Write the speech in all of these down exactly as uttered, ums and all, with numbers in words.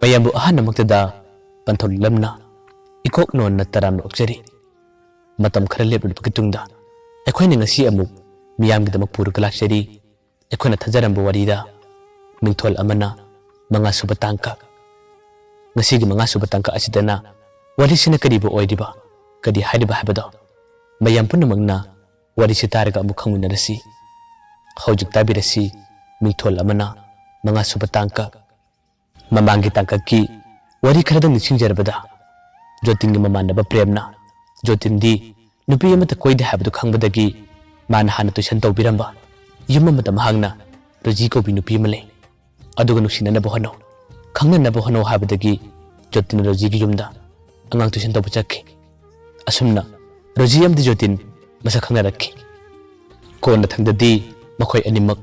ꯃꯌꯥꯝꯕꯨ ꯑꯍꯥꯟꯕꯃꯛꯇꯗ ꯄꯟꯊꯧ ꯂꯝꯅ ꯏꯀꯣꯛ ꯅꯣꯟꯅ ꯇꯔꯥꯝꯅ ꯑꯣꯛꯆꯔꯤ꯫ ꯃꯇꯝ ꯈꯔ ꯂꯦꯞꯂꯨꯕꯒꯤ ꯇꯨꯡꯗ ꯑꯩꯈꯣꯏꯅ ꯉꯁꯤ ꯑꯃꯨꯛ ꯃꯤꯌꯥꯝꯒꯤꯗꯃꯛ ꯄꯨꯔꯒ ꯂꯥꯛꯆꯔꯤ꯫ ꯑꯩꯈꯣꯏꯅ ꯊꯥꯖꯔꯝꯕ ꯋꯥꯔꯤꯗ ꯃꯤꯡꯊꯣꯜ ꯑꯃꯅ ꯃꯉꯥ ꯁꯨꯕ ꯇꯥꯡꯀꯛ꯫ ꯉꯁꯤꯒꯤ ꯃꯉꯥ ꯁꯨꯕ ꯇꯥꯡꯀꯛ ꯑꯁꯤꯗꯅ ꯋꯥꯔꯤꯁꯤꯅ ꯀꯔꯤꯕꯨ ꯑꯣꯏꯔꯤꯕ, ꯀꯔꯤ ꯍꯥꯏꯔꯤꯕ ꯍꯥꯏꯕꯗꯣ ꯃꯌꯥꯝ ꯄꯨꯝꯅꯃꯛꯅ ꯋꯥꯔꯤꯁꯤ ꯇꯥꯔꯒ ꯑꯃꯨꯛ ꯈꯪꯃꯤꯟꯅꯔꯁꯤ꯫ ꯍꯧꯖꯤꯛ ꯇꯥꯕꯤꯔꯁꯤ ꯃꯤꯡꯊꯣꯜ ꯑꯃꯅ ꯃꯉꯥ ꯁꯨꯕ ꯇꯥꯡꯀꯛ꯫ ꯃꯃꯥꯡꯒꯤ ꯇꯥꯡꯀꯛꯀꯤ ꯋꯥꯔꯤ ꯈꯔꯗꯪ ꯅꯤꯡꯁꯤꯡꯖꯔꯕꯗ, ꯖꯣꯇꯤꯟꯒꯤ ꯃꯃꯥꯟꯅꯕ ꯄ꯭ꯔꯦꯝꯅ ꯖꯣꯇꯤꯟꯗꯤ ꯅꯨꯄꯤ ꯑꯃꯠꯇ ꯀꯣꯏꯗꯦ ꯍꯥꯏꯕꯗꯨ ꯈꯪꯕꯗꯒꯤ ꯃꯥꯅ ꯍꯥꯟꯅ ꯇꯨꯏꯁꯟ ꯇꯧꯕꯤꯔꯝꯕ ꯌꯨꯝ ꯑꯃꯗ ꯃꯍꯥꯛꯅ ꯔꯣꯖꯤ ꯀꯧꯕꯤ ꯅꯨꯄꯤ ꯑꯃ ꯂꯩ꯫ ꯑꯗꯨꯒ ꯅꯨꯡꯁꯤꯅꯅꯕ ꯍꯣꯠꯅꯧ, ꯈꯪꯅꯅꯕ ꯍꯣꯠꯅꯧ ꯍꯥꯏꯕꯗꯒꯤ ꯖꯣꯇꯤꯟꯅ ꯔꯣꯖꯤꯒꯤ ꯌꯨꯝꯗ ꯑꯉꯥꯡ ꯇꯨꯏꯁꯟ ꯇꯧꯕ ꯆꯠꯈꯤ꯫ ꯑꯁꯨꯝꯅ ꯔꯣꯖꯤ ꯑꯃꯗꯤ ꯖꯣꯇꯤꯟ ꯃꯁꯛ ꯈꯪꯅꯔꯛꯈꯤ꯫ ꯀꯣꯟꯅ ꯊꯪꯗꯗꯤ ꯃꯈꯣꯏ ꯑꯅꯤꯃꯛ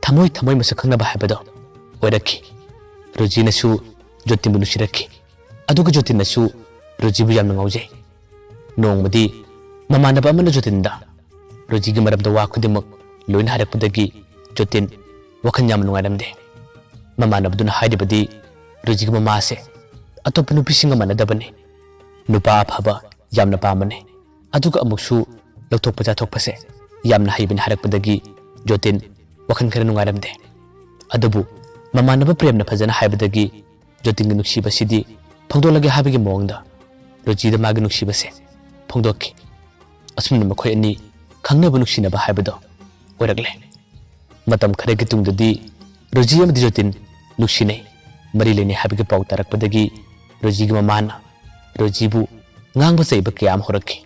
ꯊꯃꯣꯏ ꯊꯃꯣꯏ ꯃꯁꯛ ꯈꯪꯅꯕ ꯍꯥꯏꯕꯗꯣ ꯑꯣꯏꯔꯛꯈꯤ꯫ ꯔꯣꯖꯤꯅꯁꯨ ꯖꯣꯇꯤꯟꯕꯨ ꯅꯨꯡꯁꯤꯔꯛꯈꯤ꯫ ꯑꯗꯨꯒ ꯖꯣꯇꯤꯟꯅꯁꯨ ꯔꯣꯖꯤꯕꯨ ꯌꯥꯝꯅ ꯉꯥꯎꯖꯩ꯫ ꯅꯣꯡꯃꯗꯤ ꯃꯃꯥꯟꯅꯕ ꯑꯃꯅ ꯖꯣꯇꯤꯟꯗ ꯔꯣꯖꯤꯒꯤ ꯃꯔꯝꯗ ꯋꯥ ꯈꯨꯗꯤꯡꯃꯛ ꯂꯣꯏꯅ ꯍꯥꯏꯔꯛꯄꯗꯒꯤ ꯖꯣꯇꯤꯟ ꯋꯥꯈꯜ ꯌꯥꯝꯅ ꯅꯨꯡꯉꯥꯏꯔꯝꯗꯦ꯫ ꯃꯃꯥꯟꯅꯕꯗꯨꯅ ꯍꯥꯏꯔꯤꯕꯗꯤ ꯔꯣꯖꯤꯒꯤ ꯃꯃꯥꯁꯦ ꯑꯇꯣꯞꯄ ꯅꯨꯄꯤꯁꯤꯡꯒ ꯃꯥꯟꯅꯗꯕꯅꯤ, ꯅꯨꯄꯥ ꯑꯐꯕ ꯌꯥꯝꯅ ꯄꯥꯝꯕꯅꯤ, ꯑꯗꯨꯒ ꯑꯃꯨꯛꯁꯨ ꯂꯧꯊꯣꯛꯄ ꯆꯥꯊꯣꯛꯄꯁꯦ ꯌꯥꯝꯅ ꯍꯩꯕꯅꯤ ꯍꯥꯏꯔꯛꯄꯗꯒꯤ ꯖꯣꯇꯤꯟ ꯋꯥꯈꯜ ꯈꯔ ꯅꯨꯡꯉꯥꯏꯔꯝꯗꯦ꯫ ꯑꯗꯨꯕꯨ ꯃꯃꯥꯟꯅꯕ ꯄ꯭ꯔꯦꯝꯅ ꯐꯖꯅ ꯍꯥꯏꯕꯗꯒꯤ ꯖꯣꯇꯤꯟꯒꯤ ꯅꯨꯡꯁꯤꯕꯁꯤꯗꯤ ꯐꯣꯡꯗꯣꯛꯂꯒꯦ ꯍꯥꯏꯕꯒꯤ ꯃꯑꯣꯡꯗ ꯔꯣꯖꯤꯗ ꯃꯥꯒꯤ ꯅꯨꯡꯁꯤꯕꯁꯦ ꯐꯣꯡꯗꯣꯛꯈꯤ꯫ ꯑꯁꯨꯝꯅ ꯃꯈꯣꯏ ꯑꯅꯤ ꯈꯪꯅꯕ ꯅꯨꯡꯁꯤꯅꯕ ꯍꯥꯏꯕꯗꯣ ꯑꯣꯏꯔꯛꯂꯦ꯫ ꯃꯇꯝ ꯈꯔꯒꯤ ꯇꯨꯡꯗꯗꯤ ꯔꯣꯖꯤ ꯑꯃꯗꯤ ꯖꯣꯇꯤꯟ ꯅꯨꯡꯁꯤꯅꯩ, ꯃꯔꯤ ꯂꯩꯅꯩ ꯍꯥꯏꯕꯒꯤ ꯄꯥꯎ ꯇꯥꯔꯛꯄꯗꯒꯤ ꯔꯣꯖꯤꯒꯤ ꯃꯃꯥꯅ ꯔꯣꯖꯤꯕꯨ ꯉꯥꯡꯕ ꯆꯩꯕ ꯀꯌꯥ ꯑꯃ ꯍꯧꯔꯛꯈꯤ꯫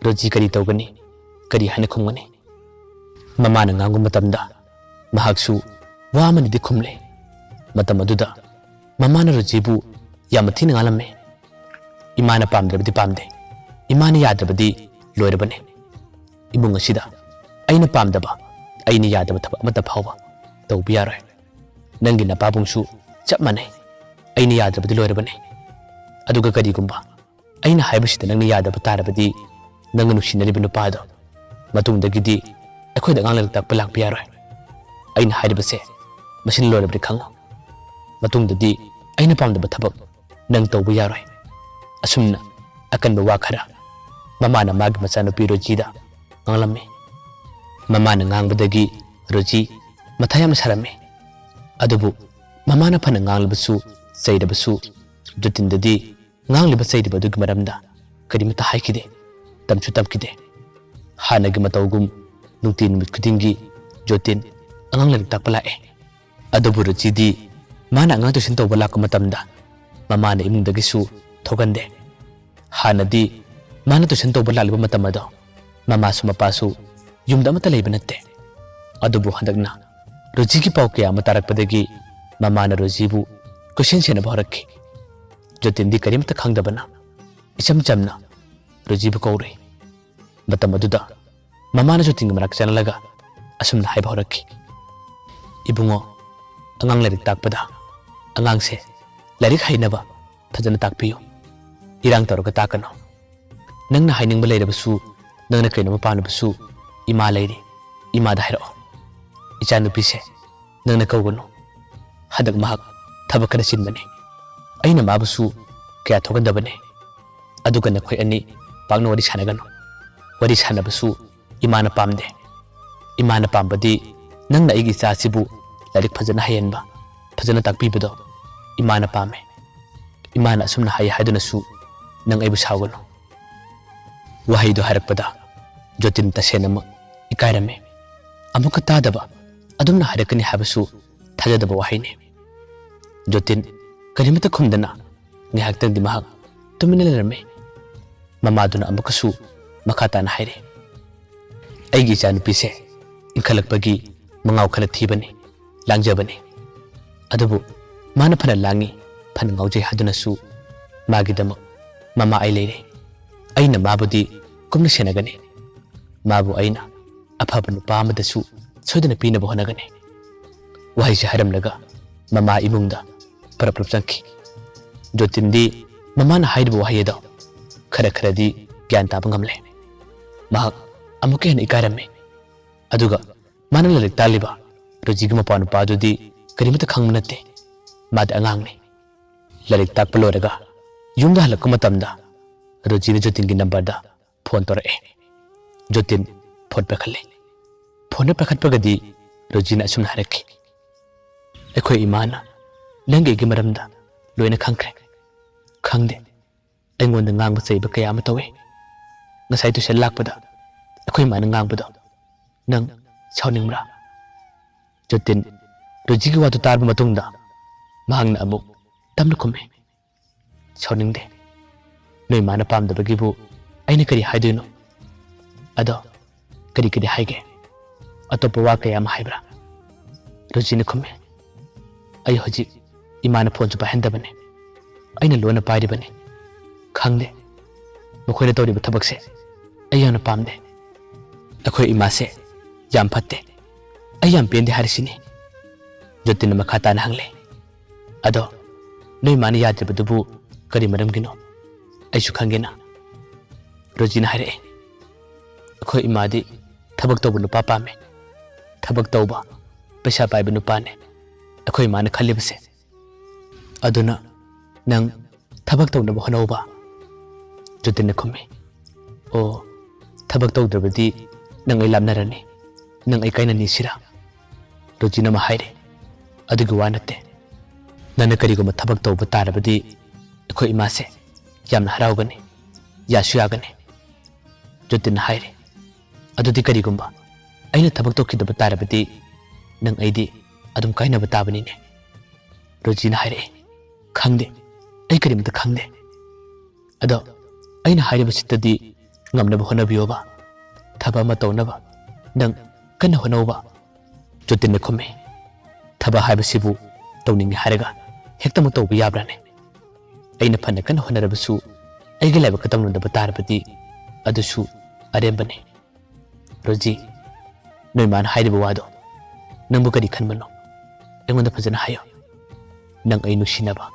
ꯔꯣꯖꯤ ꯀꯔꯤ ꯇꯧꯒꯅꯤ? ꯀꯔꯤ ꯍꯥꯏꯅ ꯈꯨꯝꯒꯅꯤ? ꯃꯃꯥꯅ ꯉꯥꯡꯕ ꯃꯇꯝꯗ ꯃꯍꯥꯛꯁꯨ ꯋꯥ ꯑꯃꯅꯤꯗꯤ ꯈꯨꯝꯂꯦ꯫ ꯃꯇꯝ ꯑꯗꯨꯗ ꯃꯃꯥꯅ ꯔꯣꯖꯤꯕꯨ ꯌꯥꯝꯅ ꯊꯤꯅ ꯉꯥꯡꯂꯝꯃꯦ꯫ "ꯏꯃꯥꯅ ꯄꯥꯝꯗ꯭ꯔꯕꯗꯤ ꯄꯥꯝꯗꯦ, ꯏꯃꯥꯅ ꯌꯥꯗ꯭ꯔꯕꯗꯤ ꯂꯣꯏꯔꯕꯅꯦ꯫ ꯏꯃꯨꯡ ꯑꯁꯤꯗ ꯑꯩꯅ ꯄꯥꯝꯗꯕ, ꯑꯩꯅ ꯌꯥꯗꯕ ꯊꯕꯛ ꯑꯃꯠꯇ ꯐꯥꯎꯕ ꯇꯧꯕ ꯌꯥꯔꯣꯏ꯫ ꯅꯪꯒꯤ ꯅꯄꯥꯕꯨꯡꯁꯨ ꯆꯞ ꯃꯥꯟꯅꯩ, ꯑꯩꯅ ꯌꯥꯗ꯭ꯔꯕꯗꯤ ꯂꯣꯏꯔꯕꯅꯦ꯫ ꯑꯗꯨꯒ ꯀꯔꯤꯒꯨꯝꯕ ꯑꯩꯅ ꯍꯥꯏꯕꯁꯤꯗ ꯅꯪꯅ ꯌꯥꯗꯕ ꯇꯥꯔꯕꯗꯤ, ꯅꯪꯒ ꯅꯨꯡꯁꯤꯅꯔꯤꯕ ꯅꯨꯄꯥꯗꯣ ꯃꯇꯨꯡꯗꯒꯤꯗꯤ ꯑꯩꯈꯣꯏꯗ ꯑꯉꯥꯡ ꯂꯥꯏꯔꯤꯛ ꯇꯥꯛꯄ ꯂꯥꯛꯄ ꯌꯥꯔꯣꯏ꯫ ꯑꯩꯅ ꯍꯥꯏꯔꯤꯕꯁꯦ ꯃꯁꯤꯅ ꯂꯣꯏꯔꯕꯗꯤ ꯈꯪꯉꯨ꯫ ꯃꯇꯨꯡꯗꯗꯤ ꯑꯩꯅ ꯄꯥꯝꯗꯕ ꯊꯕꯛ ꯅꯪ ꯇꯧꯕ ꯌꯥꯔꯣꯏ꯫ ꯑꯁꯨꯝꯅ ꯑꯀꯟꯕ ꯋꯥ ꯈꯔ ꯃꯃꯥꯅ ꯃꯥꯒꯤ ꯃꯆꯥꯅꯨꯄꯤ ꯔꯣꯖꯤꯗ ꯉꯥꯡꯂꯝꯃꯤ꯫ ꯃꯃꯥꯅ ꯉꯥꯡꯕꯗꯒꯤ ꯔꯣꯖꯤ ꯃꯊꯥ ꯌꯥꯝꯅ ꯁꯥꯔꯝꯃꯤ꯫ ꯑꯗꯨꯕꯨ ꯃꯃꯥꯅ ꯐꯅ ꯉꯥꯡꯂꯕꯁꯨ, ꯆꯩꯔꯕꯁꯨ, ꯖꯣꯇꯤꯟꯗꯗꯤ ꯉꯥꯡꯂꯤꯕ ꯆꯩꯔꯤꯕ ꯑꯗꯨꯒꯤ ꯃꯔꯝꯗ ꯀꯔꯤꯃꯠꯇ ꯍꯥꯏꯈꯤꯗꯦ, ꯇꯝꯁꯨ ꯇꯝꯈꯤꯗꯦ꯫ ꯍꯥꯟꯅꯒꯤ ꯃꯇꯧꯒꯨꯝ ꯅꯨꯡꯇꯤ ꯅꯨꯃꯤꯠ ꯈꯨꯗꯤꯡꯒꯤ ꯖꯣꯇꯤꯟ ꯑꯉꯥꯡ ꯂꯥꯏꯔꯤꯛ ꯇꯥꯛꯄ ꯂꯥꯛꯑꯦ꯫ ꯑꯗꯨꯕꯨ ꯔꯨꯆꯤꯗꯤ ꯃꯥꯅ ꯑꯉꯥꯡ ꯇꯨꯏꯁꯟ ꯇꯧꯕ ꯂꯥꯛꯄ ꯃꯇꯝꯗ ꯃꯃꯥꯅ ꯏꯃꯨꯡꯗꯒꯤꯁꯨ ꯊꯣꯛꯍꯟꯗꯦ꯫ ꯍꯥꯟꯅꯗꯤ ꯃꯥꯅ ꯇꯨꯏꯁꯟ ꯇꯧꯕ ꯂꯥꯛꯂꯤꯕ ꯃꯇꯝ ꯑꯗꯣ ꯃꯃꯥꯁꯨ ꯃꯄꯥꯁꯨ ꯌꯨꯝꯗ ꯑꯃꯠꯇ ꯂꯩꯕ ꯅꯠꯇꯦ꯫ ꯑꯗꯨꯕꯨ ꯍꯟꯗꯛꯅ ꯔꯨꯆꯤꯒꯤ ꯄꯥꯎ ꯀꯌꯥ ꯑꯃ ꯇꯥꯔꯛꯄꯗꯒꯤ ꯃꯃꯥꯅ ꯔꯨꯆꯤꯕꯨ ꯀꯣꯏꯁꯦꯟ ꯁꯦꯟꯅꯕ ꯍꯧꯔꯛꯈꯤ꯫ ꯖꯣꯇꯤꯟꯗꯤ ꯀꯔꯤꯝꯇ ꯈꯪꯗꯕꯅ ꯏꯆꯝ ꯆꯝꯅ ꯔꯨꯆꯤꯕꯨ ꯀꯧꯔꯨꯏ꯫ ꯃꯇꯝ ꯑꯗꯨꯗ ꯃꯃꯥꯅ ꯖꯣꯇꯤꯟꯒꯤ ꯃꯅꯥꯛ ꯆꯪꯂꯒ ꯑꯁꯨꯝꯅ ꯍꯥꯏꯕ ꯍꯧꯔꯛꯈꯤ, "ꯏꯕꯨꯡꯉꯣ, ꯑꯉꯥꯡ ꯂꯥꯏꯔꯤꯛ ꯇꯥꯛꯄꯗ ꯑꯉꯥꯡꯁꯦ ꯂꯥꯏꯔꯤꯛ ꯍꯩꯅꯕ ꯐꯖꯅ ꯇꯥꯛꯄꯤꯌꯨ꯫ ꯏꯔꯥꯡ ꯇꯧꯔꯒ ꯇꯥꯛꯀꯅꯨ꯫ ꯅꯪꯅ ꯍꯥꯏꯅꯤꯡꯕ ꯂꯩꯔꯕꯁꯨ, ꯅꯪꯅ ꯀꯩꯅꯣꯝꯃ ꯄꯥꯝꯂꯕꯁꯨ ꯏꯃꯥ ꯂꯩꯔꯤ, ꯏꯃꯥꯗ ꯍꯥꯏꯔꯛꯑꯣ꯫ ꯏꯆꯥꯅꯨꯄꯤꯁꯦ ꯅꯪꯅ ꯀꯧꯒꯅꯨ꯫ ꯍꯟꯗꯛ ꯃꯍꯥꯛ ꯊꯕꯛ ꯈꯔ ꯆꯤꯟꯕꯅꯤ꯫ ꯑꯩꯅ ꯃꯥꯕꯨꯁꯨ ꯀꯌꯥ ꯊꯣꯛꯍꯟꯗꯕꯅꯤ꯫ ꯑꯗꯨꯒ ꯅꯈꯣꯏ ꯑꯅꯤ ꯄꯥꯛꯅ ꯋꯥꯔꯤ ꯁꯥꯟꯅꯒꯅꯨ꯫ ꯋꯥꯔꯤ ꯁꯥꯟꯅꯕꯁꯨ ꯏꯃꯥꯅ ꯄꯥꯝꯗꯦ꯫ ꯏꯃꯥꯅ ꯄꯥꯝꯕꯗꯤ ꯅꯪꯅ ꯑꯩꯒꯤ ꯏꯆꯥꯁꯤꯕꯨ ꯂꯥꯏꯔꯤꯛ ꯐꯖꯅ ꯍꯩꯍꯟꯕ, ꯐꯖꯅ ꯇꯥꯛꯄꯤꯕꯗꯣ ꯏꯃꯥꯅ ꯄꯥꯝꯃꯦ꯫ ꯏꯃꯥꯅ ꯑꯁꯨꯝꯅ ꯍꯥꯏ ꯍꯥꯏꯗꯨꯅꯁꯨ ꯅꯪ ꯑꯩꯕꯨ ꯁꯥꯎꯒꯅꯨ꯫" ꯋꯥꯍꯩꯗꯨ ꯍꯥꯏꯔꯛꯄꯗ ꯖꯣꯇꯤꯟ ꯇꯁꯦꯡꯅꯃꯛ ꯏꯀꯥꯏꯔꯝꯃꯤ꯫ ꯑꯃꯨꯛꯀ ꯇꯥꯗꯕ, ꯑꯗꯨꯝꯅ ꯍꯥꯏꯔꯛꯀꯅꯤ ꯍꯥꯏꯕꯁꯨ ꯊꯥꯖꯗꯕ ꯋꯥꯍꯩꯅꯤ꯫ ꯖꯣꯇꯤꯟ ꯀꯔꯤꯃꯠꯇ ꯈꯨꯝꯗꯅ ꯉꯥꯏꯍꯥꯛꯇꯪꯗꯤ ꯃꯍꯥꯛ ꯇꯨꯃꯤꯟꯅ ꯂꯩꯔꯝꯃꯤ꯫ ꯃꯃꯥꯗꯨꯅ ꯑꯃꯨꯛꯀꯁꯨ ꯃꯈꯥ ꯇꯥꯅ ꯍꯥꯏꯔꯤ, "ꯑꯩꯒꯤ ꯏꯆꯥꯅꯨꯄꯤꯁꯦ ꯏꯟꯈꯠꯂꯛꯄꯒꯤ ꯃꯉꯥꯎ ꯈꯔ ꯊꯤꯕꯅꯤ, ꯂꯥꯡꯖꯕꯅꯤ꯫ ꯑꯗꯨꯕꯨ ꯃꯥꯅ ꯐꯅ ꯂꯥꯡꯉꯤ, ꯐꯅ ꯉꯥꯎꯖꯩ ꯍꯥꯏꯗꯨꯅꯁꯨ ꯃꯥꯒꯤꯗꯃꯛ ꯃꯃꯥ ꯑꯩ ꯂꯩꯔꯦ꯫ ꯑꯩꯅ ꯃꯥꯕꯨꯗꯤ ꯀꯨꯞꯅ ꯁꯦꯟꯅꯒꯅꯤ꯫ ꯃꯥꯕꯨ ꯑꯩꯅ ꯑꯐꯕ ꯅꯨꯄꯥ ꯑꯃꯗꯁꯨ ꯁꯣꯏꯗꯅ ꯄꯤꯅꯕ ꯍꯣꯠꯅꯒꯅꯤ꯫" ꯋꯥꯍꯩꯁꯤ ꯍꯥꯏꯔꯝꯂꯒ ꯃꯃꯥ ꯏꯃꯨꯡꯗ ꯄꯔꯞ ꯄꯔꯞ ꯆꯪꯈꯤ꯫ ꯖꯣꯇꯤꯟꯗꯤ ꯃꯃꯥꯅ ꯍꯥꯏꯔꯤꯕ ꯋꯥꯍꯩ ꯑꯗꯣ ꯈꯔ ꯈꯔꯗꯤ ꯒ꯭ꯌꯥꯟ ꯇꯥꯕ ꯉꯝꯂꯦ꯫ ꯃꯍꯥꯛ ꯑꯃꯨꯛꯀ ꯍꯦꯟꯅ ꯏꯀꯥꯏꯔꯝꯃꯤ꯫ ꯑꯗꯨꯒ ꯃꯥꯅ ꯂꯥꯏꯔꯤꯛ ꯇꯥꯛꯂꯤꯕ ꯔꯣꯖꯤꯒꯤ ꯃꯄꯥ ꯅꯨꯄꯥ ꯑꯗꯨꯗꯤ ꯀꯔꯤꯃꯠꯇ ꯈꯪꯕ ꯅꯠꯇꯦ꯫ ꯃꯥꯗꯤ ꯑꯉꯥꯡꯅꯤ꯫ ꯂꯥꯏꯔꯤꯛ ꯇꯥꯛꯄ ꯂꯣꯏꯔꯒ ꯌꯨꯝꯗ ꯍꯜꯂꯛꯄ ꯃꯇꯝꯗ ꯔꯣꯖꯤꯅ ꯖꯣꯇꯤꯟꯒꯤ ꯅꯝꯕꯔꯗ ꯐꯣꯟ ꯇꯧꯔꯛꯑꯦ꯫ ꯖꯣꯇꯤꯟ ꯐꯣꯟ ꯄꯥꯏꯈꯠꯂꯦ꯫ ꯐꯣꯟ ꯍꯦꯛ ꯄꯥꯏꯈꯠꯄꯒꯗꯤ ꯔꯣꯖꯤꯅ ꯑꯁꯨꯝꯅ ꯍꯥꯏꯔꯛꯈꯤ, "ꯑꯩꯈꯣꯏ ꯏꯃꯥꯅ ꯅꯪꯒꯤ ꯑꯩꯒꯤ ꯃꯔꯝꯗ ꯂꯣꯏꯅ ꯈꯪꯈ꯭ꯔꯦ꯫ ꯈꯪꯗꯦ, ꯑꯩꯉꯣꯟꯗ ꯉꯥꯡꯕ ꯆꯩꯕ ꯀꯌꯥ ꯑꯃ ꯇꯧꯏ꯫ ꯉꯁꯥꯏ ꯇꯨꯏꯁꯟ ꯂꯥꯛꯄꯗ ꯑꯩꯈꯣꯏ ꯏꯃꯥꯅ ꯉꯥꯡꯕꯗꯣ ꯅꯪ ꯁꯥꯎꯅꯤꯡꯕ꯭ꯔꯥ?" ꯖꯣꯇꯤꯟ ꯔꯣꯖꯤꯒꯤ ꯋꯥꯗꯨ ꯇꯥꯔꯕ ꯃꯇꯨꯡꯗ ꯃꯍꯥꯛꯅ ꯑꯃꯨꯛ ꯇꯞꯅ ꯈꯨꯝꯃꯤ, "ꯁꯥꯎꯅꯤꯡꯗꯦ꯫ ꯅꯣꯏ ꯃꯥꯅ ꯄꯥꯝꯗꯕꯒꯤꯕꯨ ꯑꯩꯅ ꯀꯔꯤ ꯍꯥꯏꯗꯣꯏꯅꯣ? ꯑꯗꯣ ꯀꯔꯤ ꯀꯔꯤ ꯍꯥꯏꯒꯦ? ꯑꯇꯣꯞꯄ ꯋꯥ ꯀꯌꯥ ꯑꯃ ꯍꯥꯏꯕ꯭ꯔꯥ?" ꯔꯣꯖꯤꯅ ꯈꯨꯝꯃꯤ, "ꯑꯩ ꯍꯧꯖꯤꯛ ꯏꯃꯥꯅ ꯐꯣꯟꯁꯨ ꯄꯥꯏꯍꯟꯗꯕꯅꯤ꯫ ꯑꯩꯅ ꯂꯣꯟꯅ ꯄꯥꯏꯔꯤꯕꯅꯤ꯫ ꯈꯪꯗꯦ, ꯃꯈꯣꯏꯅ ꯇꯧꯔꯤꯕ ꯊꯕꯛꯁꯦ ꯑꯩ ꯌꯥꯝꯅ ꯄꯥꯝꯗꯦ꯫ ꯑꯩꯈꯣꯏ ꯏꯃꯥꯁꯦ ꯌꯥꯝ ꯐꯠꯇꯦ꯫ ꯑꯩ ꯌꯥꯝ ꯄꯦꯟꯗꯦ ꯍꯥꯏꯔꯤꯁꯤꯅꯤ꯫" ꯖꯣꯇꯤꯟꯅ ꯃꯈꯥ ꯇꯥꯅ ꯍꯪꯂꯦ, "ꯑꯗꯣ ꯅꯣꯏ ꯃꯥꯅ ꯌꯥꯗ꯭ꯔꯤꯕꯗꯨꯕꯨ ꯀꯔꯤ ꯃꯔꯝꯒꯤꯅꯣ? ꯑꯩꯁꯨ ꯈꯪꯒꯦꯅ?" ꯔꯣꯖꯤꯅ ꯍꯥꯏꯔꯛꯑꯦ, "ꯑꯩꯈꯣꯏ ꯏꯃꯥꯗꯤ ꯊꯕꯛ ꯇꯧꯕ ꯅꯨꯄꯥ ꯄꯥꯝꯃꯦ꯫ ꯊꯕꯛ ꯇꯧꯕ, ꯄꯩꯁꯥ ꯄꯥꯏꯕ ꯅꯨꯄꯥꯅꯦ ꯑꯩꯈꯣꯏ ꯏꯃꯥꯅ ꯈꯜꯂꯤꯕꯁꯦ꯫ ꯑꯗꯨꯅ ꯅꯪ ꯊꯕꯛ ꯇꯧꯅꯕ ꯍꯣꯠꯅꯧꯕ꯫" ꯖꯣꯇꯤꯟꯅ ꯈꯨꯝꯃꯤ, "ꯑꯣ, ꯊꯕꯛ ꯇꯧꯗ꯭ꯔꯕꯗꯤ ꯅꯪ ꯑꯩ ꯂꯥꯞꯅꯔꯅꯤ, ꯅꯪ ꯑꯩ ꯀꯥꯏꯅꯅꯤ ꯁꯤꯔꯥ?" ꯔꯣꯖꯤꯅ ꯑꯃ ꯍꯥꯏꯔꯦ, "ꯑꯗꯨꯒꯤ ꯋꯥ ꯅꯠꯇꯦ꯫ ꯅꯪꯅ ꯀꯔꯤꯒꯨꯝꯕ ꯊꯕꯛ ꯇꯧꯕ ꯇꯥꯔꯕꯗꯤ ꯑꯩꯈꯣꯏ ꯏꯃꯥꯁꯦ ꯌꯥꯝꯅ ꯍꯔꯥꯎꯒꯅꯤ, ꯌꯥꯁꯨ ꯌꯥꯒꯅꯤ꯫" ꯖꯣꯇꯤꯟꯅ ꯍꯥꯏꯔꯦ, "ꯑꯗꯨꯗꯤ ꯀꯔꯤꯒꯨꯝꯕ ꯑꯩꯅ ꯊꯕꯛ ꯇꯧꯈꯤꯗꯕ ꯇꯥꯔꯕꯗꯤ ꯅꯪ ꯑꯩꯗꯤ ꯑꯗꯨꯝ ꯀꯥꯏꯅꯕ ꯇꯥꯕꯅꯤꯅꯦ?" ꯔꯣꯖꯤꯅ ꯍꯥꯏꯔꯛꯑꯦ, "ꯈꯪꯗꯦ, ꯑꯩ ꯀꯔꯤꯝꯇ ꯈꯪꯗꯦ꯫ ꯑꯗꯣ ꯑꯩꯅ ꯍꯥꯏꯔꯤꯕꯁꯤꯗꯗꯤ ꯉꯝꯅꯕ ꯍꯣꯠꯅꯕꯤꯌꯣꯕ꯫ ꯊꯕꯛ ꯑꯃ ꯇꯧꯅꯕ ꯅꯪ ꯀꯟꯅ ꯍꯣꯠꯅꯧꯕ꯫" ꯖꯣꯇꯤꯟꯅ ꯈꯨꯝꯃꯤ, "ꯊꯕꯛ ꯍꯥꯏꯕꯁꯤꯕꯨ ꯇꯧꯅꯤꯡꯉꯤ ꯍꯥꯏꯔꯒ ꯍꯦꯛꯇꯃꯛ ꯇꯧꯕ ꯌꯥꯕ꯭ꯔꯥꯅꯦ? ꯑꯩꯅ ꯐꯅ ꯀꯟꯅ ꯍꯣꯠꯅꯔꯕꯁꯨ ꯑꯩꯒꯤ ꯂꯥꯏꯕꯛꯀ ꯇꯝꯂꯝꯗꯕ ꯇꯥꯔꯕꯗꯤ ꯑꯗꯨꯁꯨ ꯑꯔꯦꯝꯕꯅꯤ꯫ ꯔꯣꯖꯤ, ꯅꯣꯏ ꯃꯥꯅ ꯍꯥꯏꯔꯤꯕ ꯋꯥꯗꯣ ꯅꯪꯕꯨ ꯀꯔꯤ ꯈꯟꯕꯅꯣ? ꯑꯩꯉꯣꯟꯗ ꯐꯖꯅ ꯍꯥꯏꯌꯣ꯫ ꯅꯪ ꯑꯩ ꯅꯨꯡꯁꯤꯅꯕ,